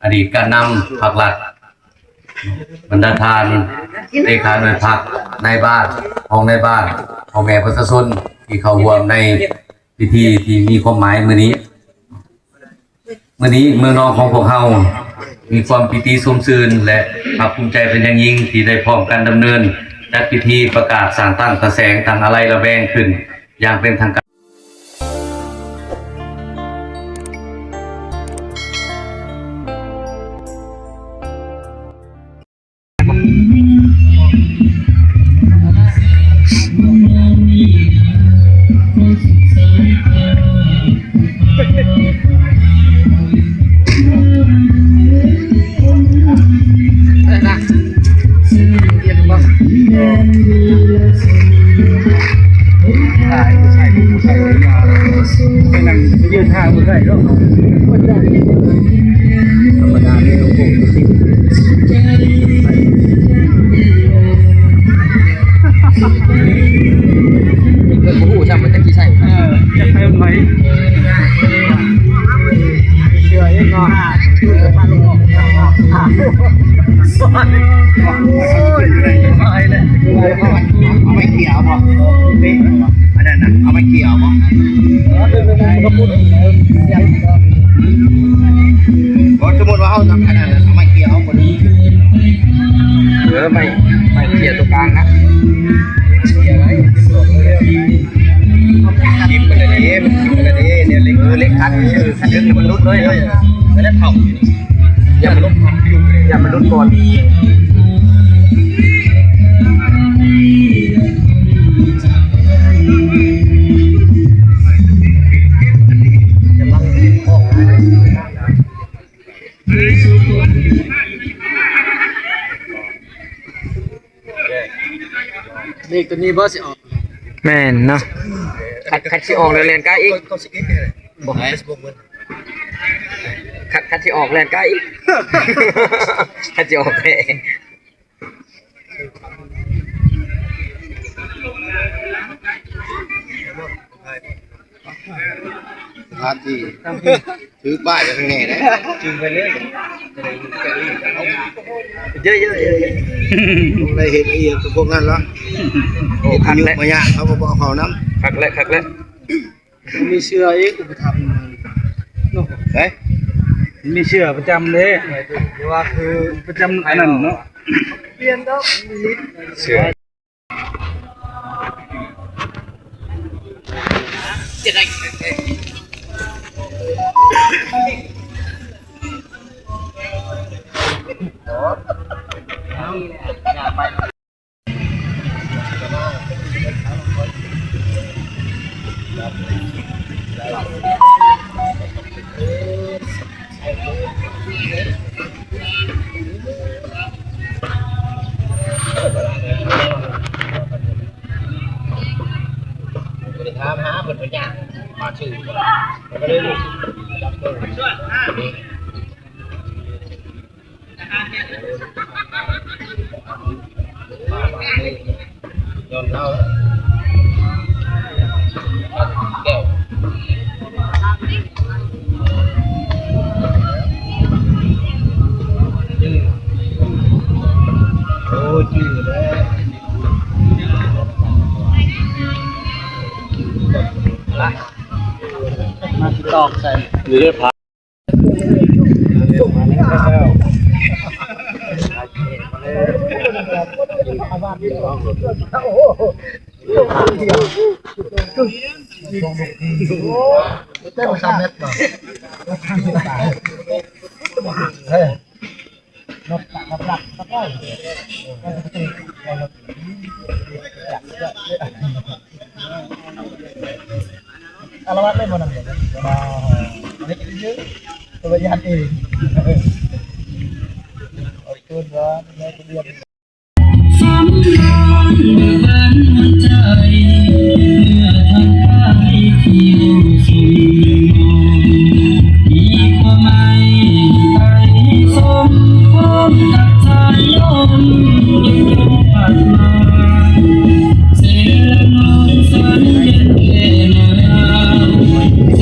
ອະດີດການນຳພັກລັດ, ບັນດາທ່ານເລຂາໜ່ວຍພັກ, ນາຍບ້ານ, ຮອງນາຍບ້ານ, ພໍ່ແມ່ປະຊາຊົນທີ່ເຂົ້າຮ່ວມໃນພິທີທີ່ມີຄວາມໝາຍມື້ນີ້. ມື້ນີ້ເມືອງນອງຂອງພວກເຮົາມີຄວາມປີຕິຊົມຊື່ນ ແລະ ພາກພູມໃຈເປັນຢ່າງຍິ່ງທີ່ໄດ້ພ້ອມກັນດຳເນີນຈັດພິທີປະກາດສ້າງຕັ້ງຕາແສງຕັ້ງອາໄລລະແວງຂຶ້ນຢ່າງເປັນທາງການ. ເພິ່ນບໍ່ຮູ້ຊ້ຳວ່າຈັກຊິໃຊ້ ເອີ ຈັກໃຊ້ໄປ ເຊື່ອເອງເນາະ ເອີ ໂອ້ຍ ເອົາໄມ້ເກ່ຍເອົາບໍ່? ອັນນັ້ນນະ ເອົາໄມ້ເກ່ຍເອົາບໍ່? ບໍ່ ສົມມຸດວ່າເຮົາ ອັນນັ້ນນະ ເອົາໄມ້ເກ່ຍເອົາບໍ່? ເອີ ໄມ້ ໄມ້ເກ່ຍຕົວກາງນະ ຖິ້ມໄປເລີຍເດ້ ມັນຖິ້ມໄປເລີຍເດ້ ເຫຼັກ ເຫຼັກຂັດຊື່ ຄັນດຶງມັນຫຼຸດເລີຍເນາະ ແລ້ວເຂົ້າ ຢ່າມັນຫຼຸດ ຢ່າມັນຫຼຸດກ່ອນ ເລກຕົວນີ້ບໍ່ຊິອອກ? ແມ່ນເນາະ ຄັນ ຄັນຊິອອກແລ້ວແລ່ນກາຍອີກ ບໍ່ ຄັນ ຄັນຊິອອກແລ່ນກາຍອີກ ຄັນຊິອອກແທ້. ສະຖານທີ່ ຖືປ້າຍໄປຂ້າງແນ່ເດ້ ຈື່ໄປເລີຍ ເຢີະໆໆ ໄດ້ເຮັດລະອຽດກັບພວກນັ້ນລະ ໂອ້ ເຮັດ ຄັກແລ້ວ ມາຍາກ ເຂົາກໍບໍ່ເອົາເຂົ້ານຳ ຄັກແລ້ວ ຄັກແລ້ວ. ມີເສື້ອອີກ ອຸປະຖຳເນາະ ເອີ ມີເສື້ອປະຈຳເດ້ ຫຼືວ່າຄືປະຈຳອັນນັ້ນເນາະ ປ່ຽນດອກ ມີນິດ ເສື້ອ ຈະໄດ້ ບໍ່ໄດ້ຖາມຫາເພິ່ນ ເພິ່ນຍາກ ມາຊື່ ກໍເລີຍ ຍ້ອນເຮົາແກ້ວ ຈື່ ໂອ້ ຈື່ແລ້ວ ມາຊິຕອກໃສ່ ອາລະວາດເລີຍບໍ່ນັ້ນ ເຮັດເຍອະ ເພາະວ່າຢ້ານເອງ ເອົາເກີນວ່າແມ່ນຜູ້ດຽວ. ສຳຄັນເມື່ອເພິ່ນຫົວໃຈ ເມື່ອທັງກາຍທີ່ຢູ່ສູງນອນ ມີຄວາມໝາຍໄປສົ່ງ ພ້ອມກັບສາຍລົມທີ່ລົມພັດມາ ເສລະນອງໃສເຢັນແຕ່ໜາວ ເສ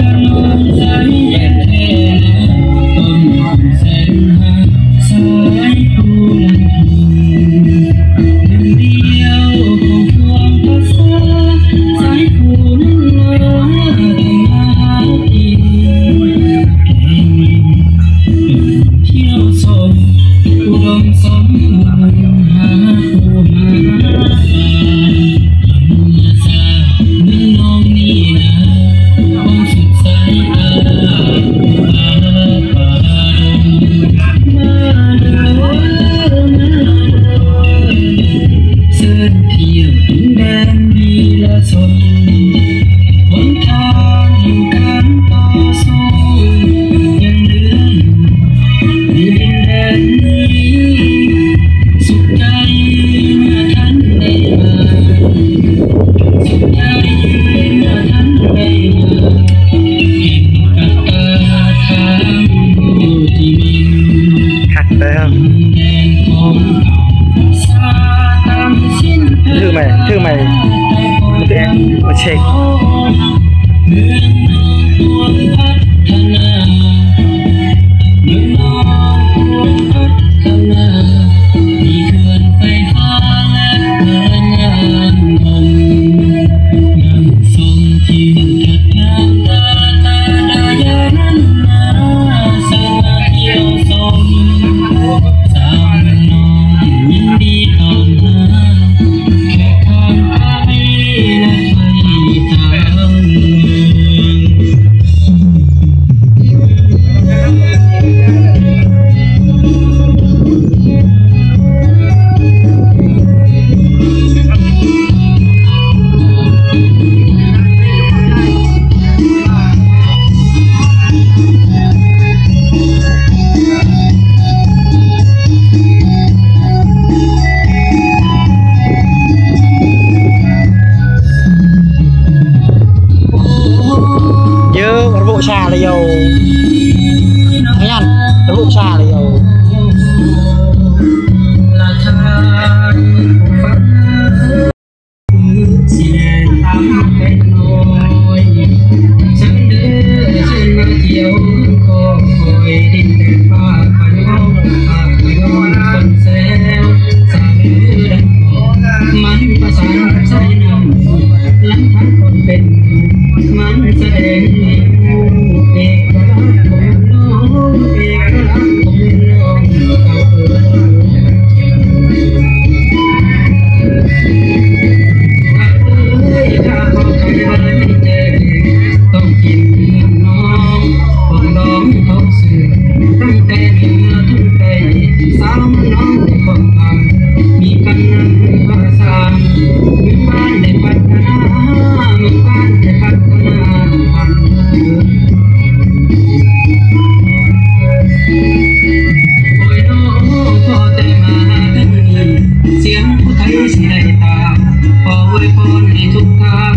ລະນອງໃສເຢັນແຕ່ໜາວ ໂຕ ເພງ ເມືອງນອນຄວນພັດທະນາ ເມືອງນອນຄວນພັດທະນາ ມີເຂື່ອນໄຟຟ້າ ແລະ ເຂື່ອນຍານຍົນ ນຳສົ່ງທີ່ມັນຈັດງາມຕາຕາດາຍານານນາ ສາມາຖຽວຊົມ ຊາວເມືອງນອນຍິນດີຕ້ອນຮັບ ແຂກທ່ານພາມີແລະໄປຕາມເມືອງ. ເຢີ ລະບຸຊາລະໂຍ ພະຍານ ລະບຸຊາລະໂຍ. ຊິແລ່ນຕາມໄປນ້ອຍ ສັນເດີເຊີນມາທ່ຽວຄອຍ ດິນແດນຟ້າຂະຍອງ ຟ້າຂະຍອງຄົນແຊວ ສາວເດີດັງ ມັນປະສານໃສ່ນ້ຳ ລຳທັງຄົນເປັນ ມັນສະແດງໃຫ້ຮູ້ ເອກະລັກຂອງນ້ອງ ເອກະລັກຂອງນ້ອງ ເຈົ້າເອີຍ. ເອີຍ ຖ້າເວົ້າໄປວ່າໃຫ້ແຈ້ງ ຕ້ອງກິນເມືອງນອງ ຂອງດອງເຂົ້າຊື່ ຕັ້ງແຕ່ເໜືອຂຶ້ນໄປ ສາວເມືອງນອງຂອງເຮົາ ມີກຳນຳພາສາ ເມືອງບ້ານໄດ້ພັດທະນາ ເມືອງບ້ານໄດ້ພັດທະນາ. ໂອ້ຍ ນ້ອງພໍແຕ່ມາເຖິງນີ້ ສຽງຜູ້ໄທຊິໄດ້ຕາ ຂໍອວຍພອນໃຫ້ທຸກທ່ານ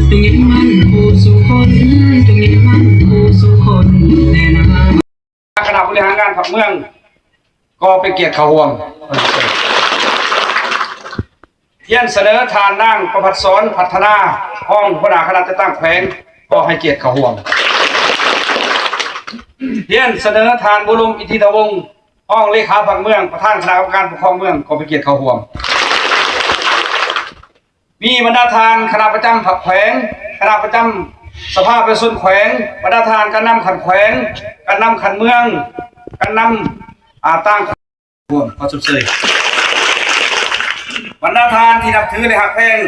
ຈົ່ງຍິດໝັ້ນຄູ່ສູ່ຄົນ ຈົ່ງຍິດໝັ້ນຄູ່ສູ່ຄົນແນ່ນາ. ຄະນະບໍລິຫານງານພັກເມືອງ ກໍເປັນກຽດເຂົ້າຮ່ວມ. ຮຽນສະເໜີທ່ານນາງ ປະພັດສອນ ພັດທະນາ ຮອງຫົວໜ້າຄະນະຈັດຕັ້ງແຂວງ ກໍໃຫ້ກຽດເຂົ້າຮ່ວມ. ຮຽນສະເໜີທ່ານ ບຸລົມ ອິດທິທະວົງ ຮອງເລຂາພັກເມືອງ ປະທານຄະນະກຳມະການປົກຄອງເມືອງ ກໍໃຫ້ກຽດເຂົ້າຮ່ວມ. ມີບັນດາທ່ານຄະນະປະຈຳພັກແຂວງ, ຄະນະປະຈຳສະພາປະຊາຊົນແຂວງ, ບັນດາທ່ານການນຳຂັ້ນແຂວງ, ການນຳຂັ້ນເມືອງ, ການນຳ ອາ ຕ່າງ ຮ່ວມຂໍຊົມເຊີຍ. ບັນດາທ່ານທີ່ນັບຖື ແລະ ຮັກແພງ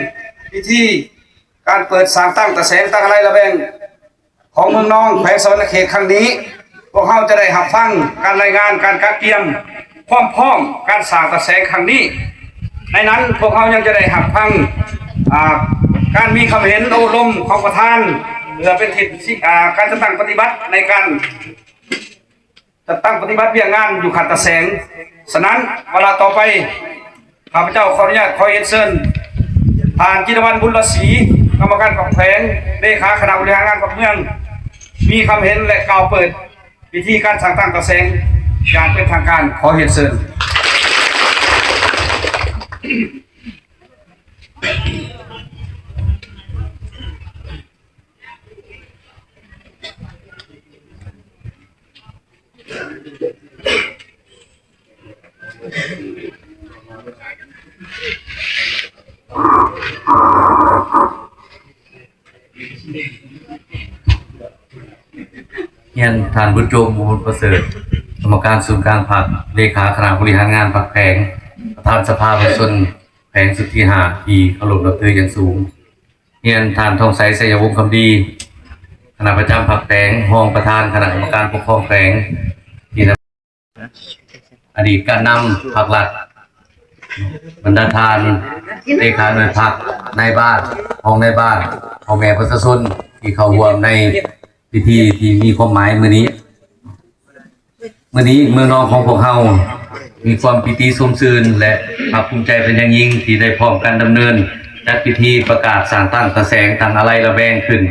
ພິທີການເປີດສ້າງຕັ້ງຕາແສງ ຕັ້ງອາໄລລະແວງ ຂອງເມືອງນອງ ແຂວງສະຫວັນນະເຂດຄັ້ງນີ້ ພວກເຮົາຈະໄດ້ຮັບຟັງການລາຍງານການກະກຽມຄວາມພ້ອມການສ້າງຕາແສງຄັ້ງນີ້. ໃນນັ້ນພວກເຮົາຍັງຈະໄດ້ຮັບຟັງ ອາ ການມີຄຳເຫັນໂອ້ລົມຂອງປະທານ ເພື່ອເປັນທິດ ອາ ການຈັດຕັ້ງປະຕິບັດໃນການ ຈັດຕັ້ງປະຕິບັດວຽກງານຢູ່ຂັ້ນຕາແສງ. ສະນັ້ນ ວາລະຕໍ່ໄປ ຂ້າພະເຈົ້າຂໍອະນຸຍາດຂໍຮຽນເຊີນ ທ່ານ ຈິດຕະວັນ ບຸນລະສີ ກຳມະການພັກແຂວງ ເລຂາຄະນະບໍລິຫານງານພັກເມືອງ ມີຄຳເຫັນ ແລະ ກ່າວເປີດພິທີການສ້າງຕັ້ງຕາແສງຢ່າງເປັນທາງການ. ຂໍຮຽນເຊີນ. ຮຽນທ່ານບຸນໂຈມ ບຸນປະເສີດ ກຳມະການສູນກາງພັກ ເລຂາຄະນະບໍລິຫານງານພັກແຂວງ ປະທານສະພາປະຊາຊົນແຂວງຊຸດທີຫ້າ ທີ່ເຄົາລົບນັບຖືຢ່າງສູງ. ຮຽນທ່ານ ທອງໄຊ ໄຊຍະວົງຄຳດີ ຄະນະປະຈຳພັກແຂວງ ຮອງປະທານຄະນະກຳມະການປົກຄອງແຂວງ ທີ່ນຳ ອະດີດການນຳພັກລັດ, ບັນດາທ່ານເລຂາໜ່ວຍພັກ, ນາຍບ້ານ, ຮອງນາຍບ້ານ, ພໍ່ແມ່ປະຊາຊົນທີ່ເຂົ້າຮ່ວມໃນພິທີທີ່ມີຄວາມໝາຍມື້ນີ້. ມື້ນີ້ເມືອງນອງຂອງພວກເຮົາມີຄວາມປີຕິຊົມຊື່ນ ແລະ ພາກພູມໃຈເປັນຢ່າງຍິ່ງທີ່ໄດ້ພ້ອມກັນດຳເນີນຈັດພິທີປະກາດສ້າງຕັ້ງຕາແສງ ຕັ້ງອາໄລລະແວງຂຶ້ນ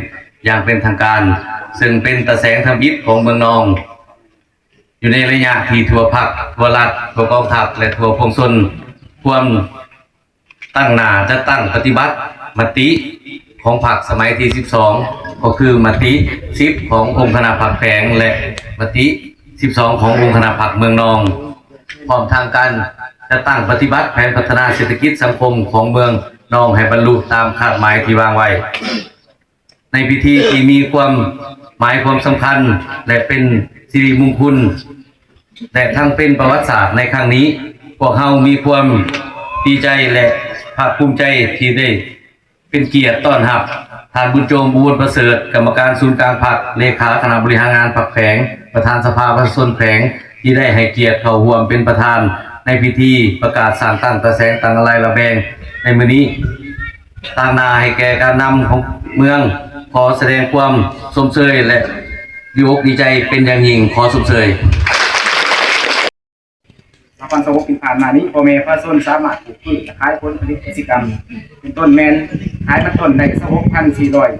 ຢ່າງເປັນທາງການ, ເຊິ່ງເປັນຕາແສງທຳອິດຂອງເມືອງນອງ ຢູ່ໃນໄລຍະທີ່ທົ່ວພັກ, ທົ່ວລັດ, ທົ່ວກອງທັບ ແລະ ທົ່ວປວງຊົນ ພວມ ຕັ້ງໜ້າຈັດຕັ້ງປະຕິບັດມະຕິຂ ຂອງພັກສະໄໝທີສິບສອງ ກໍຄືມະຕິສິບຂອງອົງຄະນະພັກແຂວງ ແລະ ມະຕິສິບສອງຂອງອົງຄະນະພັກເມືອງນອງ ພ້ອມທັງການຈັດຕັ້ງປະຕິບັດແຜນພັດທະນາເສດຖະກິດສັງຄົມຂອງເມືອງນອງໃຫ້ບັນລຸຕາມຄາດໝາຍທີ່ວາງໄວ້. ໃນພິທີທີ່ມີຄວາມໝາຍຄວາມສຳຄັນ ແລະ ເປັນສິລິມຸງຄຸນ ແລະ ທັງເປັນປະຫວັດສາດໃນຄັ້ງນີ້, ພວກເຮົາມີຄວາມດີໃຈ ແລະ ພາກພູມໃຈທີ່ໄດ້ເປັນກຽດຕ້ອນຮັບທ່ານ ບຸນໂຈມ ອຸບົນປະເສີດ, ກຳມະການສູນກາງພັກ, ເລຂາຄະນະບໍລິຫານງານພັກແຂວງ, ປະທານສະພາປະຊາຊົນແຂວງ ທີ່ໄດ້ໃຫ້ກຽດເຂົ້າຮ່ວມເປັນປະທານໃນພິທີປະກາດສ້າງຕັ້ງຕາແສງຕັ້ງອາໄລລະແວງໃນມື້ນີ້. ຕາງໜ້າໃຫ້ແກ່ການນຳຂອງເມືອງ ຂໍສະແດງຄວາມຊົມເຊີຍ ແລະ ດີອົກດີໃຈເປັນຢ່າງຍິ່ງ. ຂໍຊົມເຊີຍ. ສອງພັນຊາວຫົກ ທີ່ຜ່ານມານີ້ ພໍ່ແມ່ປະຊາຊົນສາມາດປູກພືດ ແລະ ຂາຍຜົນຜະລິດກະສິກຳ ເປັນຕົ້ນແມ່ນຂາຍມັນຕົ້ນໄດ້ ຊາວຫົກພັນສີ່ຮ້ອຍ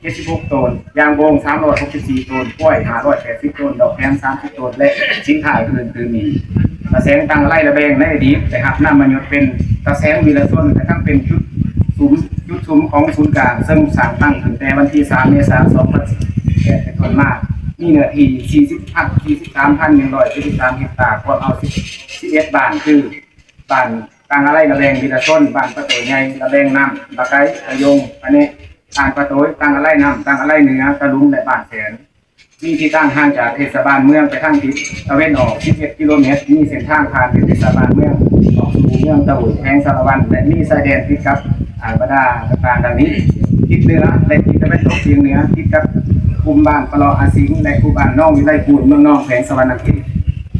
ເຈັດສິບຫົກໂຕນ, ຢາງບົງສາມຮ້ອຍຫົກສິບສີ່ໂຕນ, ກ້ວຍຫ້າຮ້ອຍແປດສິບໂຕນ, ດອກແຂມສາມສິບໂຕນ ແລະ ສິນຄ້າອື່ນໆຕື່ມອີກ. ຕາແສງຕັ້ງອາໄລລະແວງໃນອະດີດ ໄດ້ຮັບນາມມະຍົດເປັນຕາແສງວິລະຊົນ ແລະ ທັງເປັນຈຸດສຸມ ຈຸດສຸມຂອງສູນກາງ ເຊິ່ງສ້າງຕັ້ງຂຶ້ນແຕ່ວັນທີສາມເມສາ ສອງພັນສິບແປດ ເປັນຕົ້ນມາ, ມີເນື້ອທີ່ ສີ່ສິບພັນ ສີ່ສິບສາມພັນໜຶ່ງຮ້ອຍເຈັດສິບສາມເຮັກຕາ, ກວມເອົາ ສິບເອັດບ້ານ ຄື ບ້ານຕັ້ງອາໄລລະແວງວິລະຊົນ, ບ້ານປະໂຕໃຫຍ່, ລະແວງນ້ຳ, ລະໄກ, ລະຍົງ, ພະເນ, ບ້ານປະໂຕຍ, ຕັ້ງອາໄລນ້ຳ, ຕັ້ງອາໄລເໜືອ, ຕະຫຼຸມ ແລະ ບ້ານແສນ. ມີທີ່ຕັ້ງຫ່າງຈາກເທດສະບານເມືອງໄປທາງທິດຕາເວັນອອກ ສິບເອັດກິໂລແມັດ, ມີເສັ້ນທາງຜ່ານເປັນເທດສະບານເມືອງອອກສູ່ເມືອງຕາໂຫຍ ແຂວງສາລະວັນ ແລະ ມີຊາຍແດນຕິດກັບ ອາ ບັນດາຕ່າງໆ ດັ່ງນີ້: ທິດເໜືອ ແລະ ທິດຕາເວັນຕົກສຽງເໜືອ ຕິດກັບກຸ່ມບ້ານປະເລາະອາສິງ ແລະ ກຸ່ມບ້ານໜອງວິໄລກູນ ເມືອງນອງ ແຂວງສະຫວັນນະເຂດ.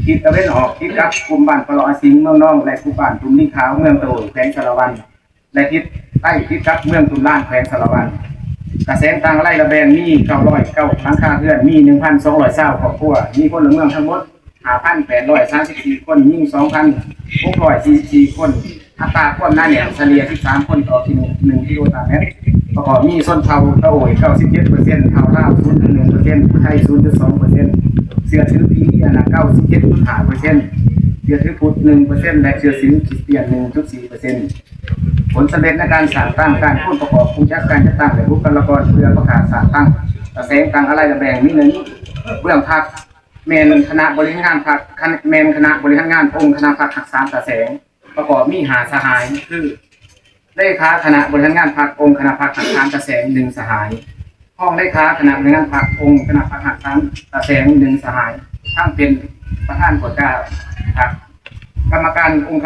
ທິດຕາເວັນອອກ ຕິດກັບກຸ່ມບ້ານປະເລາະອາສິງ ເມືອງນອງ ແລະ ກຸ່ມບ້ານຕຸ້ມລີຂາວ ເມືອງຕາໂຫຍ ແຂວງສາລະວັນ ແລະ ທິດໃຕ້ ຕິດກັບເມືອງຕຸ້ມລານ ແຂວງສາລະວັນ. ຕາແສງຕັ້ງອາໄລລະແວງມີ ເກົ້າຮ້ອຍເກົ້າຫຼັງຄາເຮືອນ, ມີ ໜຶ່ງພັນສອງຮ້ອຍຊາວຄອບຄົວ, ມີພົນລະເມືອງທັງໝົດ ຫ້າພັນແປດຮ້ອຍສາມສິບສີ່ຄົນ, ຍິງ ສອງພັນຫົກຮ້ອຍສີ່ສິບສີ່ຄົນ. ອັດຕາຄວາມໜາແໜ້ນສະເລ່ຍ ສິບສາມຄົນຕໍ່ກິໂລ ໜຶ່ງກິໂລຕາແມັດ. ປະກອບມີຊົນເຜົ່າຕາໂອຍ ເກົ້າສິບເຈັດເປີເຊັນ, ເຜົ່າລາວ ສູນຈຸດໜຶ່ງເປີເຊັນ, ຜູ້ໄທ ສູນຈຸດສອງເປີເຊັນ, ເຊື່ອຖືຜີອິນເດຍນະ ເກົ້າສິບເຈັດຈຸດຫ້າເປີເຊັນ, ເຊື່ອຖືພຸດ ໜຶ່ງເປີເຊັນ ແລະ ເຊື່ອຖືຄຣິສຕຽນ ໜຶ່ງຈຸດສີ່ເປີເຊັນ. ຜົນສຳເລັດໃນການສ້າງຕັ້ງ, ການຄົ້ນປະກອບ, ຮູ້ຈັກການຈັດຕັ້ງ ແລະ ບຸກຄະລາກອນ ເພື່ອປະກາດສ້າງຕັ້ງຕາແສງຕັ້ງອາໄລລະແວງມີໃນນີ້. ເບື້ອງພັກ ແມ່ນຄະນະບໍລິຫານງານພັກ, ຄະນະ ແມ່ນຄະນະບໍລິຫານງານອົງຄະນະພັກຮັກສານຕາແສງ ປະກອບມີຫ້າສະຫາຍ ຄື ເລຂາຄະນະບໍລິຫານງານພັກອົງຄະນະພັກຮັກສານຕາແສງ ໜຶ່ງສະຫາຍ, ຮອງເລຂາຄະນະບໍລິຫານງານພັກອົງຄະນະພັກຮັກສານຕາແສງ ໜຶ່ງສະຫາຍ, ທັງເປັນປະທານກວດກາພັກ, ກຳມະການອົງ